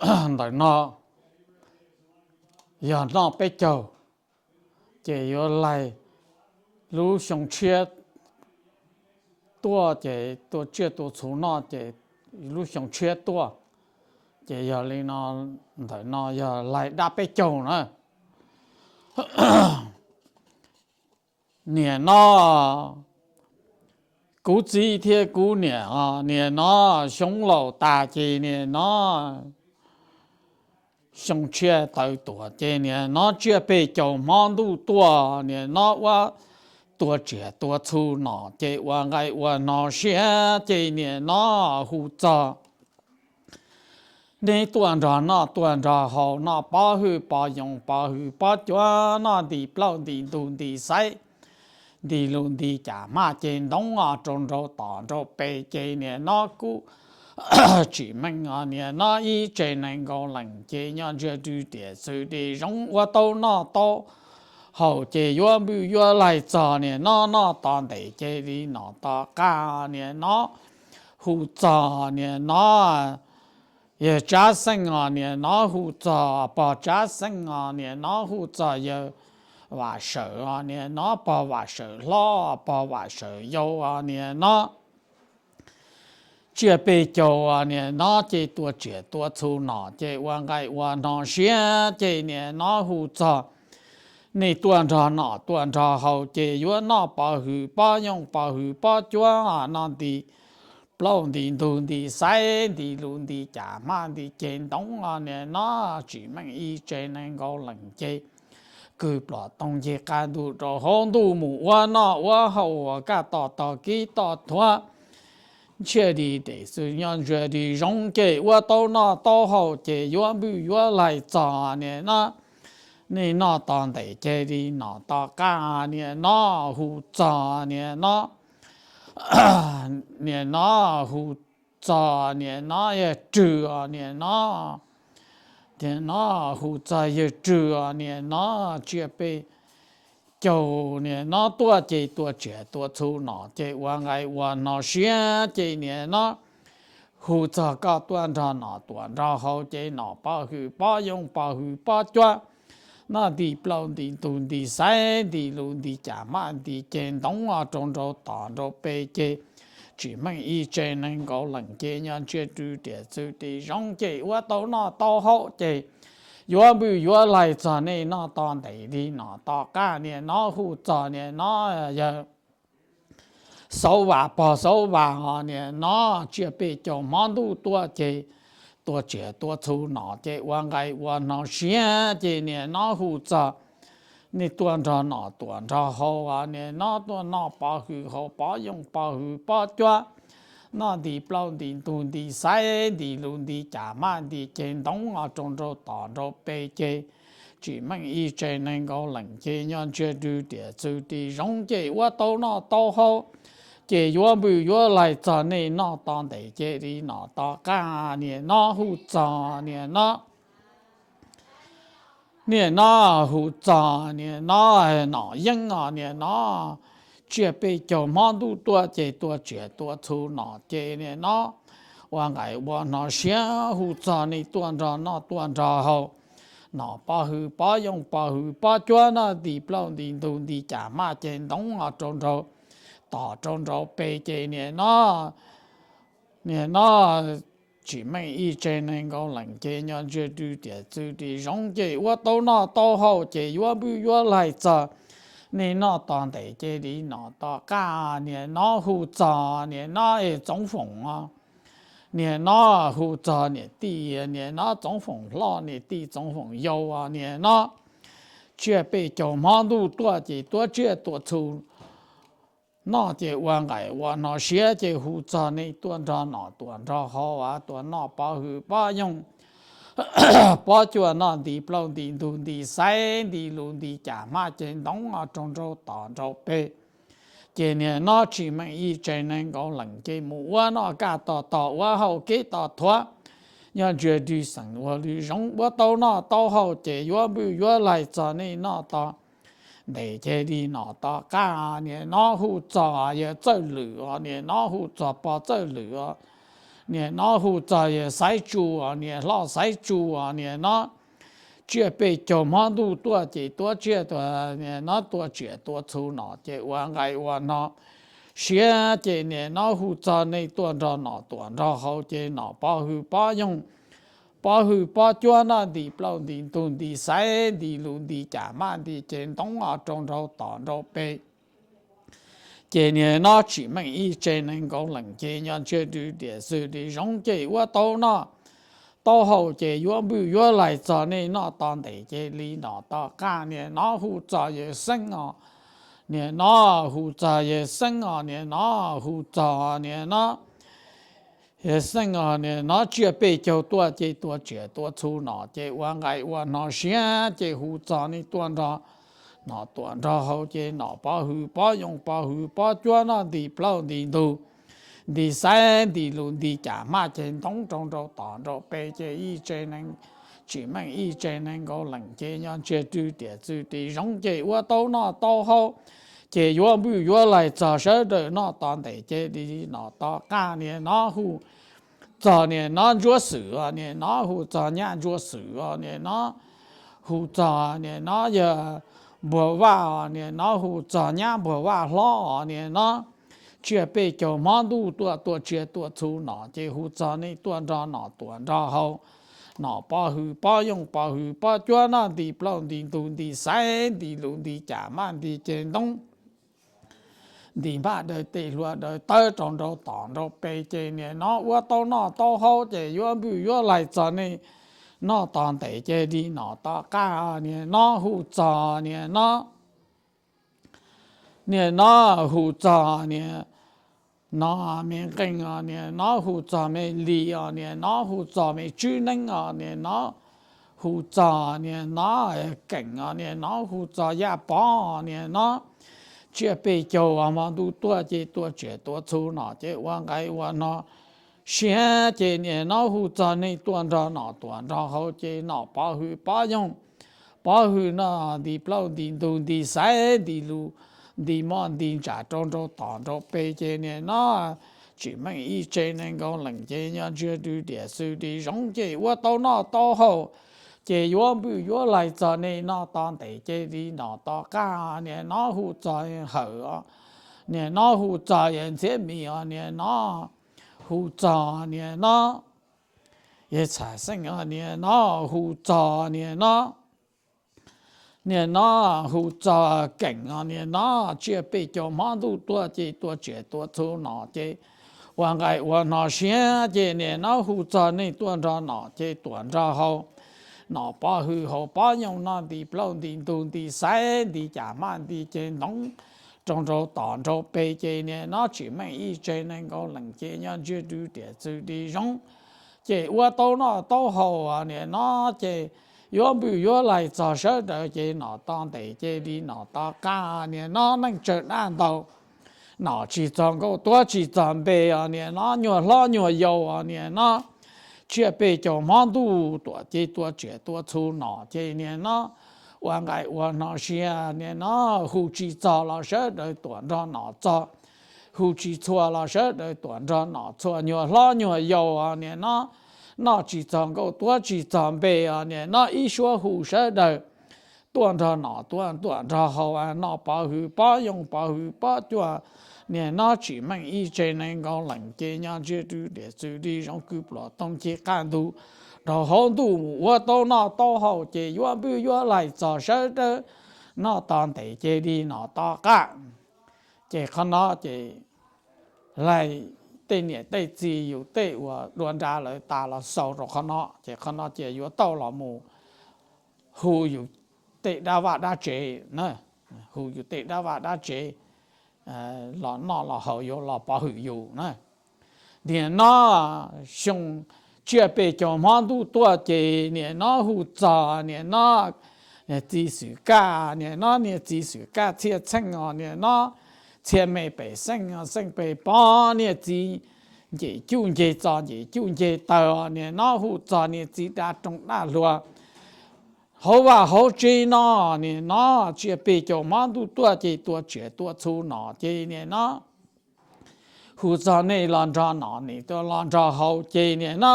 ntawm no yog noj peb caug, ces yuav laig lub xyoo tshiab tuaj, ces tua tsiaj tua txhu noj ces lub xyoo tshiab tuaj. Ces yog li no, ntawm no yog laig dab peb caug na. Niam no, kuv txiv thiab kuv niam, niam no xyoo laus tas ces niam no xyoo tshiab tawv tuaj, ces niam no tsiaj peb caug hmo ntuj tuaj, niam no ua tua tsiaj tua txhu nom ces ua nqaij ua hno siab, ces niam no hu txog nej tuaj nrog noj tuaj nrog haus, noj pov hwm pov yoos pov hwm pov cuav, noj nti plaub nti ntug nti xaiv, nti lus nti cas hmaj ces ntoo os rau nraud tom nraud pes, ces niam no kuj tsim meej os niam no ib tsev neeg nkaus leej ces nyob ntsiag rw tiam xwm tis zoo ua tau noj tau haus, ces yuav npwj yuav laig txog niam no noj tos ntev ces li nom tos qab, niam no hu txog niam no yawg Tsab Xeej os niam no hu txog pog Tsab Xeej os niam no hu txog yawg Vam Sawm os niam no pog Vam Sawm hlob pog Vam Sawm yau os niam no tsiaj peb caug os niam no ces tua tsiaj tua txhu nom ces ua nqaij ua hno siab, ces niam no hu txog nej tuaj nrog noj tuaj nrog haus ces yuav noj pov hwm pov yoos pov hwm pov cuav, noj nti plaub nti ntug nti xaiv, nti lus nti cas hmaj nti ceg ntoo os niam no tsim meej ib tsev neeg nkaus leej ces kwv plom toog ceg qab ntuj rau hauv ntuj mus ua noj ua haus uas kaj tos tos kib tos thuav ntsiag li tes xwm nyob ntsiag li zoo ces ua tau noj tau haus ces yuav npwj yuav laig txog niam no nej noj tos ntev ces li nom tos qab, niam no hu txog niam no niam no hu txog niam no yawg Rwg os niam no, niam no hu txog yawg Rwg os niam no tsiaj peb caug niam no tuaj ces tua tsiaj tua txhu nom ces ua nqaij ua hno siab, ces niam no hu txog koj tuaj nrog noj tuaj nrog haus ces nom pov hwm pov yoos pov hwm pov cuav, noj nti plaub nti ntug nti xaiv, nti lus nti cas hmaj nti ceg ntoo os rau nraud tom nraud pes ces tsim meej ib tsev neeg nkaus leej ces nyob ntsiag rw tiam xwm tis zoo ces ua tau noj tau haus ces yuav npwj yuav laig txog nej noj tos ntev li nom tos qab, niam no hu txog niam no yawg Xauv Vas pog Xauv Vas os niam no tsiaj peb caug hmo ntuj tuaj ces tua tsiaj tua txhu nom ces ua nqaij ua hno siab, ces niam no hu txog nej tuaj nrog noj tuaj nrog haus os niam no tuaj noj pov hwm haus pov yoos pov hwm pov cuav, noj nti plaub nti ntug nti xaiv, nti lus nti cas hmaj nti ceg ntoo os rau nraud tom nraud pes ces tsim meej ib tsev neeg nkaus leej ces nyob ntsiag rw tiam xwm tis zoo ces ua tau noj tau haus ces yuav npwj yuav laig txog nej noj tos ntev ces li nom tos qab, niam no hu txog niam no niam no hu txog niam no nom yeeb os niam no tsiaj peb caug hmo ntuj tuaj ces tua tsiaj tua txhu nom ces niam no ua nqaij ua hno siab hu txog nej tuaj nrog noj tuaj nrog haus, nom pov hwm pov yoos pov hwm pov cuav, noj nti plaub nti ntug nti cas hmaj ceg ntoo os rau nraud tom rau nraud pes ces niam no niam no tsim meej ib tsev neeg nkaus leej ces nyob ntsiag rw tiam xwm tis zoo ces ua tau noj tau haus ces yuav npwj yuav laig txog nej noj tos ntev ces li nom tos qab, niam no hu txog niam no es Txoov Foom os, niam no hu txog niam tij, niam no Txoov Foom hlob niam tij Txoov Foom yau os niam no tsiaj peb caug hmo ntuj tuaj ces tua tsiaj tua txhu noj ces ua nqaij ua hno siab ces hu txog nej tuaj nrog noj tuaj nrog haus tuaj noj pov hwm pov yoos pov cuav, noj nti plaub nti ntug nti xaiv, nti lus nti cas hmaj ceg ntoo os rau nraud tom nraud pes ces niam no tsim meej ib tsev neeg nkaus leej ces mus ua noj kaj tos tos ua haus kev tos thuav nyob ntsiag rw xeem ua lwm zoov ua tau noj tau haus ces yuav npwj yuav laig txog nej noj tos ntev ces li nom tos qab, niam no hu txog yawg Txawj Lwm os, niam no hu txog pog Txawj Lwm os, nim no hu txog yawg Xaiv Tsu os, niam hlob Xaiv Tsu os, nim no tsiaj pej caug hmo ntuj tuaj ces tuav tsiaj, nim no tua tsiam tua txhu nom ces ua nqaij ua no siab ces nim no hu txog nej tuaj nrog nom tuam nrog hau ces nom pov hwm pov yoog, pov hwm pov cuab noj nti plaub nti ntug nti xaiv nti lus nti cas maj nti ces ntoo os rau nraug tom nraug pes. Ces nim no tsim meej ib tse neeg nkaus lees ces nyob ntsiag rw tiam xwm li zoov ces ua tau noj tau haus ces yuav npwj yuav lais txog nej noj to ntev ces li nom to qab. Nim no hu txog yawg Xeeb os, nim no hu txog yawg Xeeb os, nim no hu txog nim no yawg Xeeb os, nim no tsiaj pej caug tuaj ces tua tsiam tua txhu nom ces ua nqaij ua no siab ces hu txog nej tuaj nrog nom tuam nrog hau ces nom pov hwm pov yoog pov hwm pov cuab noj nti plaub nti ntug nti xaiv nti lus nti cas maj ces ntoo rau nraug tom nraug pes ces ib tse neeg tsim meej ib tse neeg nkaus lees ces nyob ntsiag rw tiam xwm li zoov ces ua tau noj tau haus ces yuav npwj yuav lais txog sawv daws noj to ntev ces li nom to qab. Nim no hu txog nim no Ntsuab Xwm os, nim no hu txog nyab Ntsuab Xwm os, nim no hu txog nim no yawg Npuag Vaj os, nim no hu txog nyab Npuag Vaj hlob os, nim no tsiaj pej caug hmo ntuj tuaj tua tsiaj tua txhu nom ces hu txog nej tuaj nrog nom tuam nrog hau, nom pov hwm pov yoog pov hwm pov cuab noj nti plaub nti ntug nti xaiv nti lus nti cas maj nti ces ntoo nti maj daws tes hlua daws tawb rau nraug tom nraug pes ces nim no ua tau noj tau haus ces yuav npwj yuav lais txog nej noj to ntev ces li nom to qab. Nim no hu txog nim no, nim no hu txog nim no me nqeeg os, nim no hu txog me lis os, nim no hu txog me tswb neeb os, nim no hu txog nim no keem os, nim no hu txog yaj pov os, nim no tsiaj pej caug hmo ntuj tuaj ces tua tsiam tua txhu nom ces ua nqaij ua no siab ces nim no hu txog nej tuaj nrog nom tuam nrog hau ces nom pov hwm pov yoog pov hwm noj nti plaub nti ntug nti xaiv nti lus nti moj nti ntsam rau nraug tom nraug pes ces nim no tsim meej ib tse neeg nkaus lees ces nyob ntsiag rw tiam xwm li zoov ces ua tau noj tau haus ces yuav npwj yuav lais txog nej noj to ntev ces li nom to qab. Nim no hu txog hawm os, nim no hu txog yawg Ntxhiab Mis os, nim no hu txog nim no yawg Txham Xeeb os, nim no hu txog nim no, nim no hu txog keem os, nim no tsiaj pej caug hmo ntuj tuaj ces tua tsiam tua txhu nom ces ua nqaij ua no siab ces nim no hu txog nej tuaj nrog nom ces tuam nrog hau, nom pov hwm haus pov yoog noj nti plaub nti ntug nti xaiv nti cas maj nti ces ntoo rau nraug tom nraug pes ces nim no tsim meej ib tse neeg nkaus lees ces nyob ntsiag rw tiam xwm li zoov ces ua tau noj tau haus nim no ces yuav npwj yuav lais txog sawv daws ces nom to ntev ces li nom to qab. Nim no neej tsawg dab ntau, nom tsis txog nkauj tuav tsis txog npe os, nim no nyuag hlob nyuag yau os, nim no tsiaj pej caug hmo ntuj tuaj ces tua tsiam tua txhu nom ces nim no ua nqaij ua no siab, nim no hu tsis txog los sawv daws tuam nrog nom txog, hu tsis txhua los sawv daws tuam nrog nom txhua, nyuag hlob nyuag yau os, nim no noj tsis txog nkauj tuav tsis txog npe os, nim no ib suab hu sawv daws tuaj nrog nom tuaj tuam nrog hau, noj pov hwm pov yoog pov hwm pov cuab, nim no tsim meej ib tse neeg nkaus lees ces nyob ntsiag rw tiam xwm li zoov kwv pluas tooj ci qaj ntug rau hauv ntuj mus ua tau noj tau haus ces yuav npwj yuav lais txog sawv daws noj to ntev ces li nom to qab. Ces qhov no ces laig tej niam tej txiv yus tej uas dua nra lawv tas los xaus rau qhov no ces qhov no ces yuav tau los mus hu yus tej dab vaj dab tsev na, hu yus tej dab vaj dab tsev los noj los haus yus los pov hwm yus na. Nim no xyoo tsiaj pej caug hmo ntuj tuaj ces nim no hu txog nim no niag txiv Xwm Kaj, nim no niag txiv Xwm Kaj Txhiaj Txheej os, nim no Txhiaj Me pem xeej, xeej pem pov, niag txiv ncej cuj ncej txos ncej cuj ncej taw os, nim no hu txog niag txiv dab roog dab hluas hauv vaj hauv tsev no, nim no tsiaj pej caug hmo ntuj tuaj ces tua tsiam tua txhu nom ces nim no hu txog nej los nrog nom, nej tuaj los nrog haus ces niam no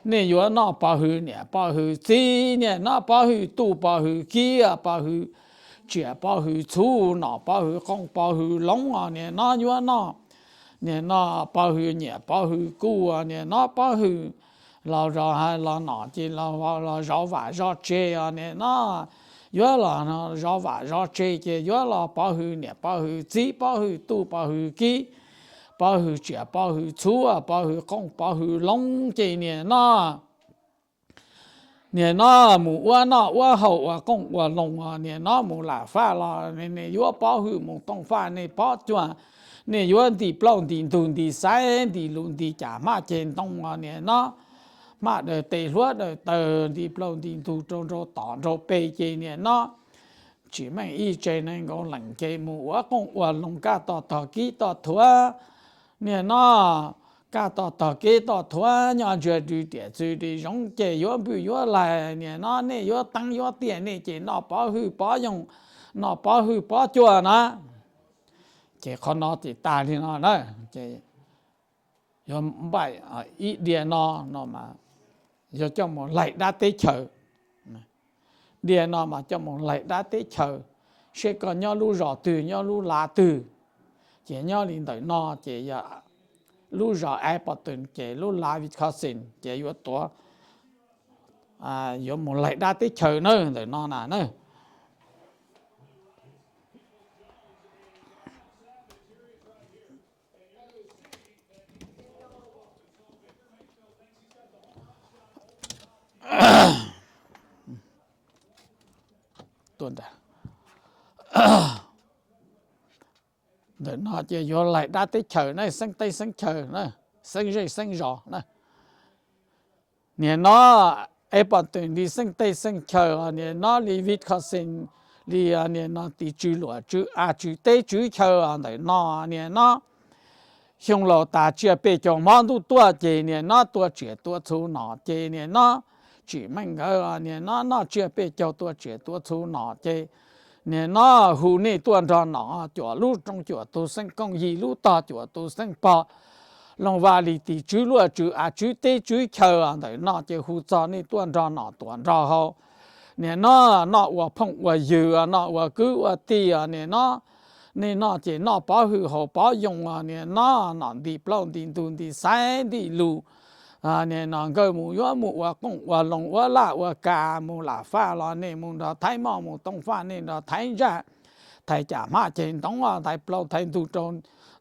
nej yuav noj pov hwm niam pov hwm txiv, niam no pov hwm tub pov hwm kiv, pov hwm tsiaj pov hwm txhu, nom pov hwm qoob pov hwm loo os niam no yuav noj, niam no pov hwm nyiaj pov hwm kub, niam no pov hwm los zov, los nom ces los zov vam zov tsev os niam no yuav los zov vam zov tsev ces yuav los pov hwm niam pov hwm txiv, pov hwm tub pov hwm kiv, pov hwm tsiaj pov hwm txhu, pov hwm qoob pov hwm loo ces niam no niam no mus ua noj ua haus ua qoob ua loo, niam no mus lam faj los nej yuav pov hwm mus tooj faj nej pov cuag, nej yuav nti plaub nti ntug nti xaiv nti lus nti cas hmab ceg ntoo, niam no hmab daws tes hluav daws taws nti plaub nti ntug rau nraud tom nraud pes ces niam no tsim meej ib tse nees nkaum leej ces mus ua qoob ua loo kaj toj tog kib toj thuav, niam no kaj toj tog kib toj thuav nyob ntsiag ri tiam txwv ri zoov ces yuav npwj yuav lais, niam no nej yuav teeb yuav tiaj nej ces noj pov hwm pov yoog, noj pov hwm pov cuag na. Ces qhov no ces tas li no na, ces yuav npaij ib diav no no mas yog coj mus laig dab teb chaws. Diav no mas coj mus laig dab teb chaws, seb koj nyob lub zos twg nyob lub lav twg, ces nyob li ntawm no ces yog lub zos Appleton ces lub lav Wisconsin ces yuav tuav, yuav mus laig dab teb chaws na ntawm no na na. Ntawm no ces yuav laig dab teb chaws na, xeeb teb xeeb chaw, xeeb zej xeeb zos na. Niam no es pom twm li xeeb teb xeeb chaw, niam no li Wisconsin, li niam no tim tswv luam tswv av tswv teb tswv chaw ntawm no, niam no xyoo laus tas tsiaj pej caug hmo ntuj tuaj ces niam no tua tsiaj tua txhu nom ces niam no tsim meej nkawd niam no noj tsiaj pej caug tua tsiaj tua txhu nom ces niam no hu nej tuaj nrog nom cuam lub roob cuam tus xeeb kooj yim lub tog cuam tus xeeb pog loo vaj li tim tswv luam tswv av tswv teb tswv chaw ntawm no ces hu txog nej tuaj nrog nom tuam nrog haus. Niam no noj ua phooj ua ywg, noj ua kwv ua tij, niam no nej noj ces noj pov hwm haus pov yoo, niam no nom nti plaub nti ntug nti xaiv nti lus, niam no nkawd mus yuav mus ua qoob ua loo ua laj ua kas mus lam faj los nej mus nrog thaiv moj mus tooj faj nej nrog thaiv ntsaj, thaiv cas hmab ceg ntoo, thaiv plaub thaiv ntug rau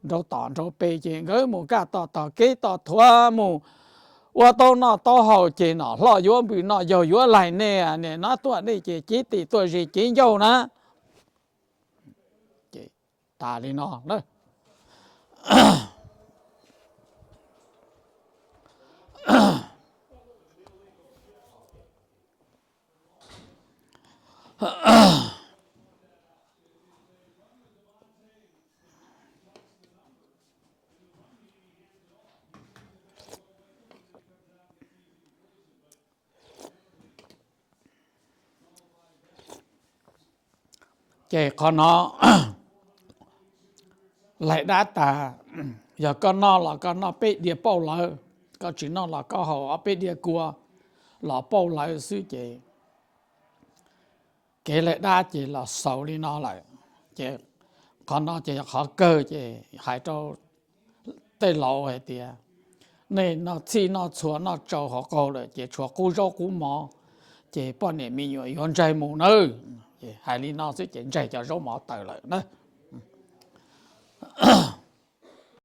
nraud tom nraud pes ces nkawd mus kaj toj tog kev toj thuav mus ua tau noj tau haus ces nom hlob yuav npwj noj yaug yuav laig nej, niam no tuaj nej ces cev tes tuaj ze cev ncauj na. Ces tas li no. Ces qhov no laig dab tas, yog koj noj los koj noj peb diav pauj lawv, koj tsis noj los koj haus ob peb diav kua los pauj lawv xwb ces kev laig dab ces los xaus li no lawm. Ces qhov no ces yog qhov kawg ces hais rau tej laus hais tias nej noj txhij noj txhua noj tsau hauv qaug lawm ces tshuav qub zaub qub mov, ces poj niam me nyuam yuav ntsaig mus nawb. Hais li no xwb ces ntsaig cov zaub mov tawm lawm na.